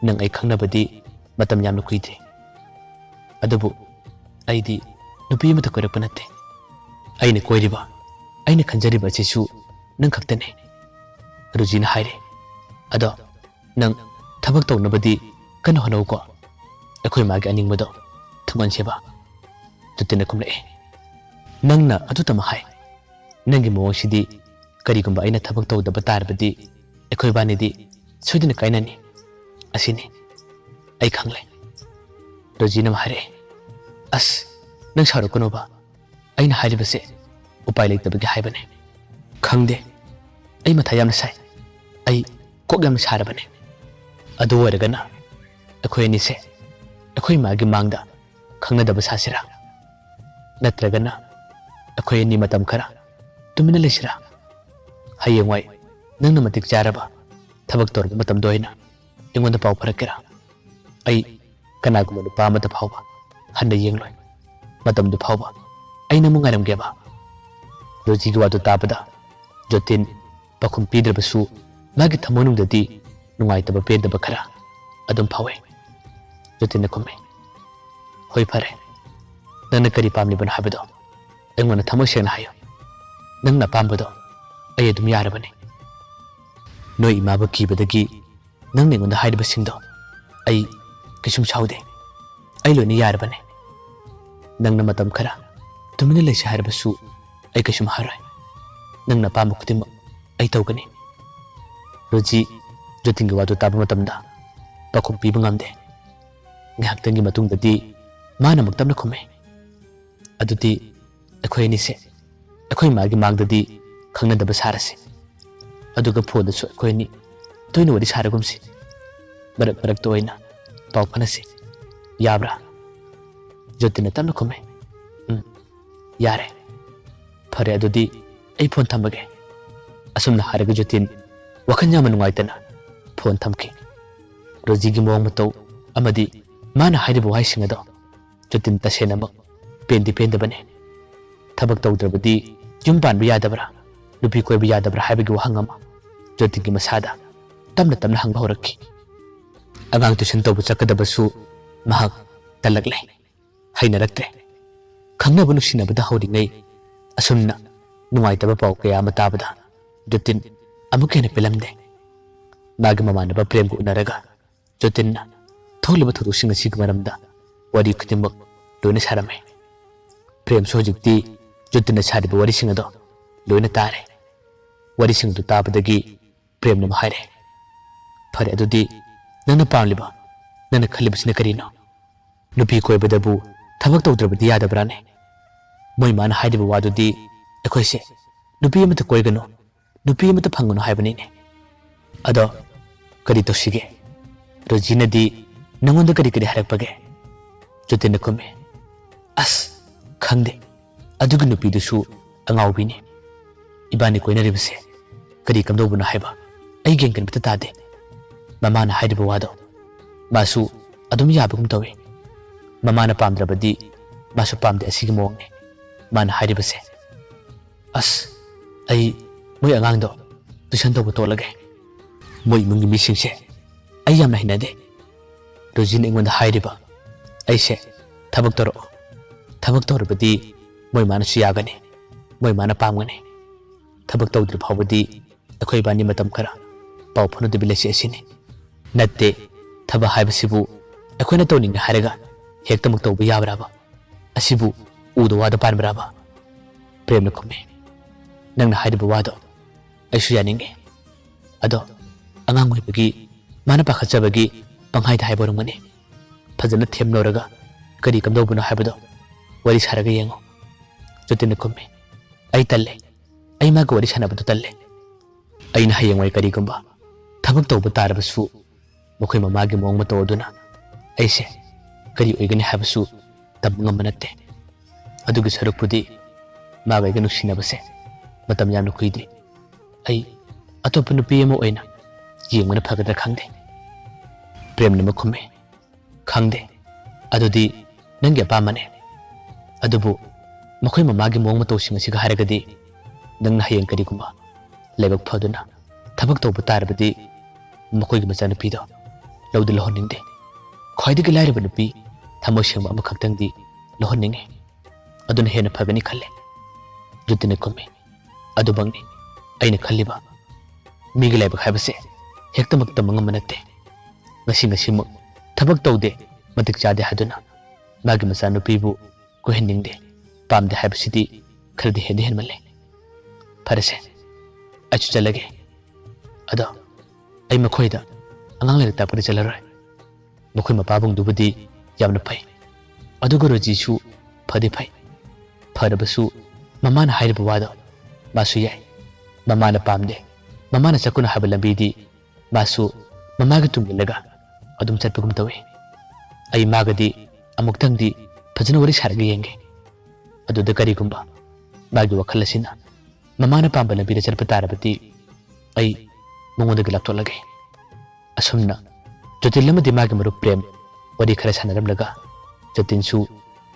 ꯅꯪ ꯑꯩ ꯈꯪꯅꯕꯗꯤ ꯃꯇꯝ ꯌꯥꯝꯅ ꯀꯨꯏꯗ꯭ꯔꯤ꯫ ꯑꯗꯨꯕꯨ ꯑꯩꯗꯤ ꯅꯨꯄꯤ ꯑꯃꯠꯇ ꯀꯣꯏꯔꯛꯄ ꯅꯠꯇꯦ꯫ ꯑꯩꯅ ꯀꯣꯏꯔꯤꯕ, ꯑꯩꯅ ꯈꯟꯖꯔꯤꯕ ꯑꯁꯤꯁꯨ ꯅꯪ ꯈꯛꯇꯅꯤ꯫" ꯔꯣꯖꯤꯅ ꯍꯥꯏꯔꯦ, "ꯑꯗꯣ ꯅꯪ ꯊꯕꯛ ꯇꯧꯅꯕꯗꯤ ꯀꯟꯅ ꯍꯣꯠꯅꯧꯀꯣ꯫ ꯑꯩꯈꯣꯏ ꯃꯥꯒꯤ ꯑꯅꯤꯡꯕꯗꯣ ꯊꯨꯡꯍꯟꯁꯦꯕ꯫ ꯖꯣꯇꯤꯟꯅ ꯈꯨꯝꯂꯛꯑꯦ꯫ ꯅꯪꯅ ꯑꯗꯨꯇꯃꯛ ꯍꯥꯏ꯫ ꯅꯪꯒꯤ ꯃꯑꯣꯡꯁꯤꯗꯤ ꯀꯔꯤꯒꯨꯝꯕ ꯑꯩꯅ ꯊꯕꯛ ꯇꯧꯗꯕ ꯇꯥꯔꯕꯗꯤ ꯑꯩꯈꯣꯏ ꯏꯕꯥꯅꯤꯗꯤ ꯁꯣꯏꯗꯅ ꯀꯥꯏꯅꯅꯤ꯫ ꯑꯁꯤꯅꯤ ꯑꯩ ꯈꯪꯂꯦ꯫ ꯔꯣꯖꯤꯅ ꯑꯃ ꯍꯥꯏꯔꯛꯑꯦ꯫ ꯑꯁ, ꯅꯪ ꯁꯥꯎꯔꯛꯀꯅꯣꯕ꯫ ꯑꯩꯅ ꯍꯥꯏꯔꯤꯕꯁꯦ ꯎꯄꯥꯏ ꯂꯩꯇꯕꯒꯤ ꯍꯥꯏꯕꯅꯦ꯫ ꯈꯪꯗꯦ꯫ ꯑꯩ ꯃꯊꯥ ꯌꯥꯝꯅ ꯁꯥꯏ꯫ ꯑꯩ ꯀꯣꯛ ꯌꯥꯝꯅ ꯁꯥꯔꯕꯅꯦ꯫ ꯑꯗꯨ ꯑꯣꯏꯔꯒꯅ ꯑꯩꯈꯣꯏ ꯑꯅꯤꯁꯦ ꯑꯩꯈꯣꯏ ꯏꯃꯥꯒꯤ ꯃꯥꯡꯗ ꯈꯪꯅꯗꯕ ꯁꯥꯁꯤꯔꯥ? ꯅꯠꯇ꯭ꯔꯒꯅ ꯑꯩꯈꯣꯏ ꯑꯅꯤ ꯃꯇꯝ ꯈꯔ ꯇꯨꯃꯤꯟꯅ ꯂꯩꯁꯤꯔꯥ? ꯍꯌꯦꯡꯋꯥꯏ ꯅꯪꯅ ꯃꯇꯤꯛ ꯆꯥꯔꯕ ꯊꯕꯛ ꯇꯧꯔꯕ ꯃꯇꯝꯗ ꯑꯣꯏꯅ ꯑꯩꯉꯣꯟꯗ ꯄꯥꯎ ꯐꯥꯔꯛꯀꯦꯔꯥ? ꯑꯩ ꯀꯅꯥꯒꯨꯝꯕ ꯅꯨꯄꯥ ꯑꯃꯗ ꯐꯥꯎꯕ ꯍꯟꯅ ꯌꯦꯡꯂꯣꯏ꯫ ꯃꯇꯝꯗꯨ ꯐꯥꯎꯕ ꯑꯩ ꯅꯪꯕꯨ ꯉꯥꯏꯔꯝꯒꯦꯕ꯫ ꯔꯣꯖꯤꯒꯤ ꯋꯥꯗꯨ ꯇꯥꯕꯗ ꯖꯣꯇꯤꯟ ꯄꯥꯎꯈꯨꯝ ꯄꯤꯗ꯭ꯔꯕꯁꯨ ꯃꯥꯒꯤ ꯊꯃꯣꯏꯅꯨꯡꯗꯗꯤ ꯅꯨꯡꯉꯥꯏꯇꯕ ꯄꯦꯟꯗꯕ ꯈꯔ ꯑꯗꯨꯝ ꯐꯥꯎꯏ꯫ ꯖꯣꯇꯤꯟꯅ ꯈꯨꯝꯃꯤ, "ꯍꯣꯏ, ꯐꯔꯦ꯫ ꯅꯪꯅ ꯀꯔꯤ ꯄꯥꯝꯂꯤꯕꯅꯣ ꯍꯥꯏꯕꯗꯣ ꯑꯩꯉꯣꯟꯗ ꯊꯃꯣꯏ ꯁꯦꯡꯅ ꯍꯥꯏꯌꯨ꯫ ꯅꯪꯅ ꯑꯄꯥꯝꯕꯗꯣ ꯑꯩ ꯑꯗꯨꯝ ꯌꯥꯔꯕꯅꯤ꯫ ꯅꯣꯏ ꯏꯃꯥꯕꯨ ꯀꯤꯕꯗꯒꯤ ꯅꯪꯅ ꯑꯩꯉꯣꯟꯗ ꯍꯥꯏꯔꯤꯕꯁꯤꯡꯗꯣ ꯑꯩ ꯀꯩꯁꯨꯝ ꯁꯥꯎꯗꯦ꯫ ꯑꯩ ꯂꯣꯏꯅ ꯌꯥꯔꯕꯅꯤ꯫ ꯅꯪꯅ ꯃꯇꯝ ꯈꯔ ꯇꯨꯃꯤꯟꯅ ꯂꯩꯁꯤ ꯍꯥꯏꯔꯕꯁꯨ ꯑꯩ ꯀꯩꯁꯨꯝ ꯍꯥꯏꯔꯣꯏ꯫ ꯅꯪꯅ ꯑꯄꯥꯝꯕ ꯈꯨꯗꯤꯡꯃꯛ ꯑꯩ ꯇꯧꯒꯅꯤ꯫" ꯔꯣꯖꯤ ꯖꯣꯇꯤꯟꯒꯤ ꯋꯥꯗꯨ ꯇꯥꯕ ꯃꯇꯝꯗ ꯄꯥꯎꯈꯨꯝ ꯄꯤꯕ ꯉꯝꯗꯦ꯫ ꯉꯥꯏꯍꯥꯛꯇꯪꯒꯤ ꯃꯇꯨꯡꯗꯗꯤ ꯃꯥꯅ ꯑꯃꯨꯛ ꯇꯞꯅ ꯈꯨꯝꯃꯤ, "ꯑꯗꯨꯗꯤ ꯑꯩꯈꯣꯏ ꯑꯅꯤꯁꯦ ꯑꯩꯈꯣꯏ ꯏꯃꯥꯒꯤ ꯃꯥꯡꯗꯗꯤ ꯈꯪꯅꯗꯕ ꯁꯥꯔꯁꯤ꯫ ꯑꯗꯨꯒ ꯐꯣꯟꯗꯁꯨ ꯑꯩꯈꯣꯏ ꯑꯅꯤ ꯇꯣꯏꯅ ꯋꯥꯔꯤ ꯁꯥꯔꯒꯨꯝꯁꯤ꯫ ꯃꯔꯛ ꯃꯔꯛꯇ ꯑꯣꯏꯅ ꯄꯥꯎ ꯐꯥꯎꯅꯁꯤ꯫ ꯌꯥꯕ꯭ꯔꯥ?" ꯖꯣꯇꯤꯟꯅ ꯇꯞꯅ ꯈꯨꯝꯃꯤ, "ꯎꯝ, ꯌꯥꯔꯦ꯫ ꯐꯔꯦ, ꯑꯗꯨꯗꯤ ꯑꯩ ꯐꯣꯟ ꯊꯝꯃꯒꯦ꯫" ꯑꯁꯨꯝꯅ ꯍꯥꯏꯔꯒ ꯖꯣꯇꯤꯟ ꯋꯥꯈꯜ ꯌꯥꯝꯅ ꯅꯨꯡꯉꯥꯏꯇꯅ ꯐꯣꯟ ꯊꯝꯈꯤ꯫ ꯔꯣꯖꯤꯒꯤ ꯃꯑꯣꯡ ꯃꯇꯧ ꯑꯃꯗꯤ ꯃꯥꯅ ꯍꯥꯏꯔꯤꯕ ꯋꯥꯍꯩꯁꯤꯡ ꯑꯗꯣ ꯖꯣꯇꯤꯟ ꯇꯁꯦꯡꯅꯃꯛ ꯄꯦꯟꯗꯤ ꯄꯦꯟꯗꯕꯅꯤ꯫ ꯊꯕꯛ ꯇꯧꯗ꯭ꯔꯕꯗꯤ ꯌꯨꯝ ꯄꯥꯟꯕ ꯌꯥꯗꯕ꯭ꯔꯥ? ꯅꯨꯄꯤ ꯀꯣꯏꯕ ꯌꯥꯗꯕ꯭ꯔꯥ ꯍꯥꯏꯕꯒꯤ ꯋꯥꯍꯪ ꯑꯃ ꯖꯣꯇꯤꯟꯒꯤ ꯃꯁꯥꯗ ꯇꯞꯅ ꯇꯞꯅ ꯍꯪꯕ ꯍꯧꯔꯛꯈꯤ꯫ ꯑꯉꯥꯡ tuition ꯇꯧꯕ ꯆꯠꯀꯗꯕꯁꯨ ꯃꯍꯥꯛ ꯇꯜꯂꯛꯂꯦ, ꯍꯩꯅꯔꯛꯇ꯭ꯔꯦ꯫ ꯈꯪꯅꯕ ꯅꯨꯡꯁꯤꯅꯕꯗ ꯍꯧꯔꯤꯉꯩ ꯑꯁꯨꯝꯅ ꯅꯨꯡꯉꯥꯏꯇꯕ ꯄꯥꯎ ꯀꯌꯥ ꯑꯃ ꯇꯥꯕꯗ ꯖꯣꯇꯤꯟ ꯑꯃꯨꯛ ꯍꯦꯟꯅ ꯄꯦꯜꯂꯝꯗꯦ꯫ ꯃꯥꯒꯤ ꯃꯃꯥꯟꯅꯕ ꯄ꯭ꯔꯦꯝꯒ ꯎꯅꯔꯒ ꯖꯣꯇꯤꯟꯅ ꯊꯣꯛꯂꯤꯕ ꯊꯧꯗꯣꯛꯁꯤꯡ ꯑꯁꯤꯒꯤ ꯃꯔꯝꯗ ꯋꯥꯔꯤ ꯈꯨꯗꯤꯡꯃꯛ ꯂꯣꯏꯅ ꯁꯥꯔꯝꯃꯤ꯫ ꯄ꯭ꯔꯦꯝꯁꯨ ꯍꯧꯖꯤꯛꯇꯤ ꯖꯣꯇꯤꯟꯅ ꯁꯥꯔꯤꯕ ꯋꯥꯔꯤꯁꯤꯡ ꯑꯗꯣ ꯂꯣꯏꯅ ꯇꯥꯔꯦ꯫ ꯋꯥꯔꯤꯁꯤꯡ ꯑꯗꯨ ꯇꯥꯕꯗꯒꯤ ꯄ꯭ꯔꯦꯝꯅ ꯑꯃꯨꯛ ꯍꯥꯏꯔꯦ, "ꯐꯔꯦ, ꯑꯗꯨꯗꯤ ꯅꯪꯅ ꯄꯥꯝꯂꯤꯕ, ꯅꯪꯅ ꯈꯜꯂꯤꯕꯁꯤꯅ ꯀꯔꯤꯅꯣ? ꯅꯨꯄꯤ ꯀꯣꯏꯕꯗꯕꯨ ꯊꯕꯛ ꯇꯧꯗ꯭ꯔꯕꯗꯤ ꯌꯥꯗꯕ꯭ꯔꯥꯅꯦ? ꯃꯣꯏ ꯃꯥꯅ ꯍꯥꯏꯔꯤꯕ ꯋꯥꯗꯨꯗꯤ ꯑꯩꯈꯣꯏꯁꯦ ꯅꯨꯄꯤ ꯑꯃꯠꯇ ꯀꯣꯏꯒꯅꯨ, ꯅꯨꯄꯤ ꯑꯃꯠꯇ ꯐꯪꯒꯅꯨ ꯍꯥꯏꯕꯅꯤꯅꯦ꯫ ꯑꯗꯣ ꯀꯔꯤ ꯇꯧꯁꯤꯒꯦ?" ꯔꯣꯖꯤꯅꯗꯤ ꯅꯪꯉꯣꯟꯗ ꯀꯔꯤ ꯀꯔꯤ ꯍꯥꯏꯔꯛꯄꯒꯦ? ꯖꯣꯇꯤꯟꯅ ꯈꯨꯝꯃꯤ, "ꯑꯁ, ꯈꯪꯗꯦ꯫ ꯑꯗꯨꯒꯤ ꯅꯨꯄꯤꯗꯨꯁꯨ ꯑꯉꯥꯎꯕꯤꯅꯤ꯫ ꯏꯕꯥꯅꯤ ꯀꯣꯏꯅꯔꯤꯕꯁꯦ ꯀꯔꯤ ꯀꯝꯗꯧꯕꯅꯣ ꯍꯥꯏꯕ ꯑꯩ ꯒ꯭ꯌꯥꯟ ꯀꯩꯝꯇ ꯇꯥꯗꯦ꯫ ꯃꯃꯥꯅ ꯍꯥꯏꯔꯤꯕ ꯋꯥꯗꯣ ꯃꯥꯁꯨ ꯑꯗꯨꯝ ꯌꯥꯕꯒꯨꯝ ꯇꯧꯏ꯫ ꯃꯃꯥꯅ ꯄꯥꯝꯗ꯭ꯔꯕꯗꯤ ꯃꯥꯁꯨ ꯄꯥꯝꯗꯦ, ꯑꯁꯤꯒꯤ ꯃꯑꯣꯡꯅꯤ ꯃꯥꯅ ꯍꯥꯏꯔꯤꯕꯁꯦ꯫ ꯑꯁ, ꯑꯩ ꯃꯣꯏ ꯑꯉꯥꯡꯗꯣ ꯇꯨꯏꯁꯟ ꯇꯧꯕ ꯇꯣꯛꯂꯒꯦ꯫ ꯃꯣꯏ ꯏꯃꯨꯡꯒꯤ ꯃꯤꯁꯤꯡꯁꯦ ꯑꯩ ꯌꯥꯝꯅ ꯍꯩꯅꯗꯦ꯫ ꯔꯣꯖꯤꯅ ꯑꯩꯉꯣꯟꯗ ꯍꯥꯏꯔꯤꯕ, ꯑꯩꯁꯦ ꯊꯕꯛ ꯇꯧꯔꯛꯑꯣ, ꯊꯕꯛ ꯇꯧꯔꯕꯗꯤ ꯃꯣꯏ ꯃꯥꯅꯁꯨ ꯌꯥꯒꯅꯤ, ꯃꯣꯏ ꯃꯥꯅ ꯄꯥꯝꯒꯅꯤ꯫ ꯊꯕꯛ ꯇꯧꯗ꯭ꯔꯤ ꯐꯥꯎꯕꯗꯤ ꯑꯩꯈꯣꯏ ꯏꯕꯥꯅꯤ ꯃꯇꯝ ꯈꯔ ꯄꯥꯎ ꯐꯥꯎꯅꯗꯕꯤ ꯂꯩꯁꯤ ꯑꯁꯤꯅꯤ꯫ ꯅꯠꯇꯦ, ꯊꯕꯛ ꯍꯥꯏꯕꯁꯤꯕꯨ ꯑꯩꯈꯣꯏꯅ ꯇꯧꯅꯤꯡꯉꯦ ꯍꯥꯏꯔꯒ ꯍꯦꯛꯇꯃꯛ ꯇꯧꯕ ꯌꯥꯕ꯭ꯔꯥꯕ? ꯑꯁꯤꯕꯨ ꯎꯗ ꯋꯥꯗ ꯄꯥꯟꯕ꯭ꯔꯥꯕ?" ꯄ꯭ꯔꯦꯝꯅ ꯈꯨꯝꯃꯤ, "ꯅꯪꯅ ꯍꯥꯏꯔꯤꯕ ꯋꯥꯗꯣ ꯑꯩꯁꯨ ꯌꯥꯅꯤꯡꯉꯤ꯫ ꯑꯗꯣ ꯑꯉꯥꯡ ꯑꯣꯏꯕꯒꯤ ꯃꯥꯅ ꯄꯥꯈꯠꯆꯕꯒꯤ ꯄꯪꯍꯥꯏꯗ ꯍꯥꯏꯕ ꯑꯣꯏꯔꯝꯒꯅꯤ꯫ ꯐꯖꯅ ꯊꯦꯝꯅꯧꯔꯒ ꯀꯔꯤ ꯀꯝꯗꯧꯕꯅꯣ ꯍꯥꯏꯕꯗꯣ ꯋꯥꯔꯤ ꯁꯥꯔꯒ ꯌꯦꯡꯉꯣ꯫" ꯖꯣꯇꯤꯟꯅ ꯈꯨꯝꯃꯤ, "ꯑꯩ ꯇꯜꯂꯦ꯫ ꯑꯩ ꯃꯥꯒ ꯋꯥꯔꯤ ꯁꯥꯟꯅꯕꯗꯨ ꯇꯜꯂꯦ꯫ ꯑꯩꯅ ꯍꯌꯦꯡꯋꯥꯏ ꯀꯔꯤꯒꯨꯝꯕ ꯊꯕꯛ ꯇꯧꯕ ꯇꯥꯔꯕꯁꯨ ꯃꯈꯣꯏ ꯃꯃꯥꯒꯤ ꯃꯑꯣꯡ ꯃꯇꯧ ꯑꯗꯨꯅ ꯑꯩꯁꯦ ꯀꯔꯤ ꯑꯣꯏꯒꯅꯤ ꯍꯥꯏꯕꯁꯨ ꯇꯝꯕ ꯉꯝꯕ ꯅꯠꯇꯦ꯫ ꯑꯗꯨꯒꯤ ꯁꯔꯨꯛꯄꯨꯗꯤ ꯃꯥꯒ ꯑꯩꯒ ꯅꯨꯡꯁꯤꯅꯕꯁꯦ ꯃꯇꯝ ꯌꯥꯝꯅ ꯀꯨꯏꯗ꯭ꯔꯤ꯫ ꯑꯩ ꯑꯇꯣꯞꯄ ꯅꯨꯄꯤ ꯑꯃ ꯑꯣꯏꯅ ꯌꯦꯡꯕꯅ ꯐꯒꯗ꯭ꯔꯥ ꯈꯪꯗꯦ꯫" ꯄ꯭ꯔꯦꯝꯅ ꯑꯃꯨꯛ ꯈꯨꯝꯃꯤ, "ꯈꯪꯗꯦ, ꯑꯗꯨꯗꯤ ꯅꯪꯒꯤ ꯑꯄꯥꯝꯕꯅꯦ꯫ ꯑꯗꯨꯕꯨ ꯃꯈꯣꯏ ꯃꯃꯥꯒꯤ ꯃꯑꯣꯡ ꯃꯇꯧꯁꯤꯡ ꯑꯁꯤꯒ ꯍꯥꯏꯔꯒꯗꯤ ꯅꯪꯅ ꯍꯌꯦꯡ ꯀꯔꯤꯒꯨꯝꯕ ꯂꯥꯏꯕꯛ ꯐꯗꯨꯅ ꯊꯕꯛ ꯇꯧꯕ ꯇꯥꯔꯕꯗꯤ ꯃꯈꯣꯏꯒꯤ ꯃꯆꯥꯅꯨꯄꯤꯗꯣ ꯂꯧꯗꯤ ꯂꯧꯍꯟꯅꯤꯡꯗꯦ꯫ ꯈ꯭ꯋꯥꯏꯗꯒꯤ ꯂꯥꯏꯔꯕ ꯅꯨꯄꯤ ꯊꯃꯣꯏ ꯁꯦꯡꯕ ꯑꯃꯈꯛꯇꯪꯗꯤ ꯂꯧꯍꯟꯅꯤꯡꯉꯤ꯫ ꯑꯗꯨꯅ ꯍꯦꯟꯅ ꯐꯒꯅꯤ ꯈꯜꯂꯦ꯫" ꯖꯣꯇꯤꯟꯅ ꯈꯨꯝꯃꯤ, "ꯑꯗꯨꯃꯛꯅꯤ ꯑꯩꯅ ꯈꯜꯂꯤꯕ꯫ ꯃꯤꯒꯤ ꯂꯥꯏꯕꯛ ꯍꯥꯏꯕꯁꯦ ꯍꯦꯛꯇꯃꯛ ꯇꯝꯕ ꯉꯝꯕ ꯅꯠꯇꯦ꯫ ꯉꯁꯤ ꯉꯁꯤꯃꯛ ꯊꯕꯛ ꯇꯧꯗꯦ, ꯃꯇꯤꯛ ꯆꯥꯗꯦ ꯍꯥꯏꯗꯨꯅ ꯃꯥꯒꯤ ꯃꯆꯥꯅꯨꯄꯤꯕꯨ ꯀꯣꯏꯍꯟꯅꯤꯡꯗꯦ, ꯄꯥꯝꯗꯦ ꯍꯥꯏꯕꯁꯤꯗꯤ ꯈꯔꯗꯤ ꯍꯦꯟꯗꯤ ꯍꯦꯟꯃꯜꯂꯦ꯫ ꯐꯔꯦꯁꯦ, ꯑꯩꯁꯨ ꯆꯠꯂꯒꯦ꯫ ꯑꯗꯣ ꯑꯩ ꯃꯈꯣꯏꯗ ꯑꯉꯥꯡ ꯂꯥꯏꯔꯤꯛ ꯇꯥꯛꯄꯗꯤ ꯆꯠꯂꯔꯣꯏ꯫ ꯃꯈꯣꯏ ꯃꯄꯥꯕꯨꯡꯗꯨꯕꯨꯗꯤ ꯌꯥꯝꯅ ꯐꯩ, ꯑꯗꯨꯒ ꯔꯣꯖꯤꯁꯨ ꯐꯗꯤ ꯐꯩ꯫ ꯐꯔꯕꯁꯨ ꯃꯃꯥꯅ ꯍꯥꯏꯔꯤꯕ ꯋꯥꯗꯣ ꯃꯥꯁꯨ ꯌꯥꯏ꯫ ꯃꯃꯥꯅ ꯄꯥꯝꯗꯦ, ꯃꯃꯥꯅ ꯆꯠꯀꯅꯨ ꯍꯥꯏꯕ ꯂꯝꯕꯤꯗꯤ ꯃꯥꯁꯨ ꯃꯃꯥꯒꯤ ꯇꯨꯡ ꯏꯜꯂꯒ ꯑꯗꯨꯝ ꯆꯠꯄꯒꯨꯝ ꯇꯧꯏ꯫ ꯑꯩ ꯃꯥꯒꯗꯤ ꯑꯃꯨꯛꯇꯪꯗꯤ ꯐꯖꯅ ꯋꯥꯔꯤ ꯁꯥꯔꯒ ꯌꯦꯡꯒꯦ꯫ ꯑꯗꯨꯗ ꯀꯔꯤꯒꯨꯝꯕ ꯃꯥꯒꯤ ꯋꯥꯈꯜ ꯑꯁꯤꯅ ꯃꯃꯥꯅ ꯄꯥꯝꯕ ꯂꯝꯕꯤꯗ ꯆꯠꯄ ꯇꯥꯔꯕꯗꯤ ꯑꯩ ꯃꯉꯣꯟꯗꯒꯤ ꯂꯥꯞꯊꯣꯛꯂꯒꯦ꯫ ꯑꯁꯨꯝꯅ ꯖꯣꯇꯤꯟ ꯑꯃꯗꯤ ꯃꯥꯒꯤ ꯃꯔꯨꯞ ꯄ꯭ꯔꯦꯝ ꯋꯥꯔꯤ ꯈꯔ ꯁꯥꯟꯅꯔꯝꯂꯒ ꯖꯣꯇꯤꯟꯁꯨ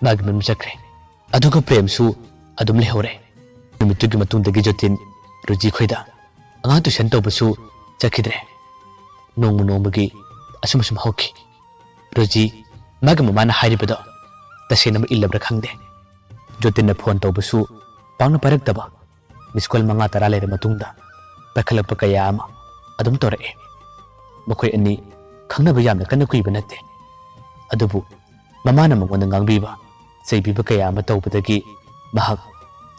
ꯃꯥꯒꯤ ꯃꯌꯨꯝ ꯆꯠꯈ꯭ꯔꯦ꯫ ꯑꯗꯨꯒ ꯄ꯭ꯔꯦꯝꯁꯨ ꯑꯗꯨꯝ ꯂꯩꯍꯧꯔꯦ꯫ ꯅꯨꯃꯤꯠꯇꯨꯒꯤ ꯃꯇꯨꯡꯗꯒꯤ ꯖꯣꯇꯤꯟ ꯔꯣꯖꯤ ꯈꯣꯏꯗ ꯑꯉꯥꯡ ꯇꯨꯏꯁꯟ ꯇꯧꯕꯁꯨ ꯆꯠꯈꯤꯗ꯭ꯔꯦ꯫ ꯅꯣꯡꯃ ꯅꯣꯡꯃꯒꯤ ꯑꯁꯨꯝ ꯑꯁꯨꯝ ꯍꯧꯈꯤ꯫ ꯔꯣꯖꯤ ꯃꯥꯒꯤ ꯃꯃꯥꯅ ꯍꯥꯏꯔꯤꯕꯗꯣ ꯇꯁꯦꯡꯅꯃꯛ ꯏꯜꯂꯕ꯭ꯔꯥ ꯈꯪꯗꯦ꯫ ꯖꯣꯇꯤꯟꯅ ꯐꯣꯟ ꯇꯧꯕꯁꯨ ꯄꯥꯛꯅ ꯄꯥꯏꯔꯛꯇꯕ, ꯃꯤꯁ ꯀꯣꯜ ꯃꯉꯥ ꯇꯔꯥ ꯂꯩꯔ ꯃꯇꯨꯡꯗ ꯄꯥꯏꯈꯠꯂꯛꯄ ꯀꯌꯥ ꯑꯃ ꯑꯗꯨꯝ ꯇꯧꯔꯛꯑꯦ꯫ ꯃꯈꯣꯏ ꯑꯅꯤ ꯈꯪꯅꯕ ꯌꯥꯝꯅ ꯀꯟꯅ ꯀꯨꯏꯕ ꯅꯠꯇꯦ, ꯑꯗꯨꯕꯨ ꯃꯃꯥꯅ ꯃꯉꯣꯟꯗ ꯉꯥꯡꯕꯤꯕ, ꯆꯩꯕꯤꯕ ꯀꯌꯥ ꯑꯃ ꯇꯧꯕꯗꯒꯤ ꯃꯍꯥꯛ